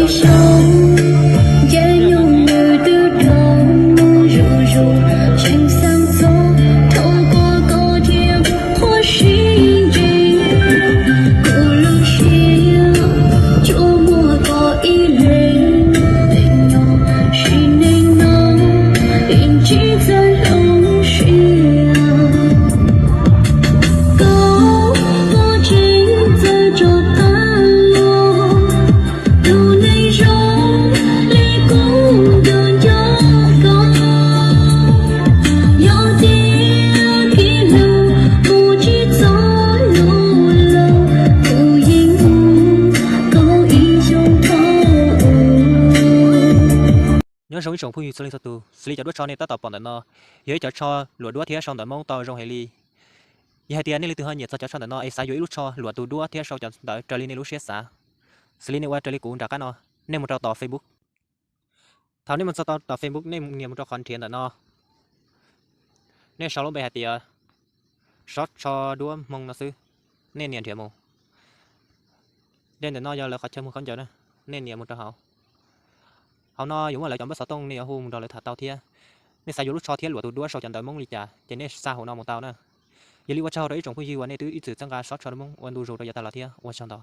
Ces nyob zoo ib tsoom phooj ywg txhua leej txhua tus, xws li cov duab tshaj no, yog ib cov duab tsho ne uas Nyob zoo ib tsoom phooj ywg txhua leej txhua tus, xws li cov duab tsho nej tab tom pom ntawm no, yog ib cov tsho luam duab thiab sau ntawv Hmoob tau zoo heev li. Yog hais tias nej leej twg ho nyiam txog cov tsho ntawm no es xav yuav ib lub tsho luam tus duab thiab sau cov ntawv raws li nej lub siab xav, xws li nej ua raws li kuv nram qab no, nej mus rau tom Facebook. Thaum nej mus txog tom Facebook, nej nias mus rau qhov nrhiav ntawm no, nej sau lub npe hais tias Sob Tsho Duab Hmoob no xwb, nej nias nrhiav mus. Dej ntawm no yog lawv qhov chaw muag khaub ncaws na, nej nias mus rau hauv. Hauv no yuav muaj lawv cov npawb xov tooj, nej yuav hu mus nrog lawv tham tau thiab. Nej xav yuav lub tsho thiab luam tus duab sau cov ntawv Hmoob li cas ces nej xa hauv no mus tau na. Yog li ua tsaug rau ib tsoom phooj ywg uas nej twb ib txwm txhawb nqa Sob Tsho Duab Hmoob ua ntu zus rau yav tag los thiab ua tsaug ntau.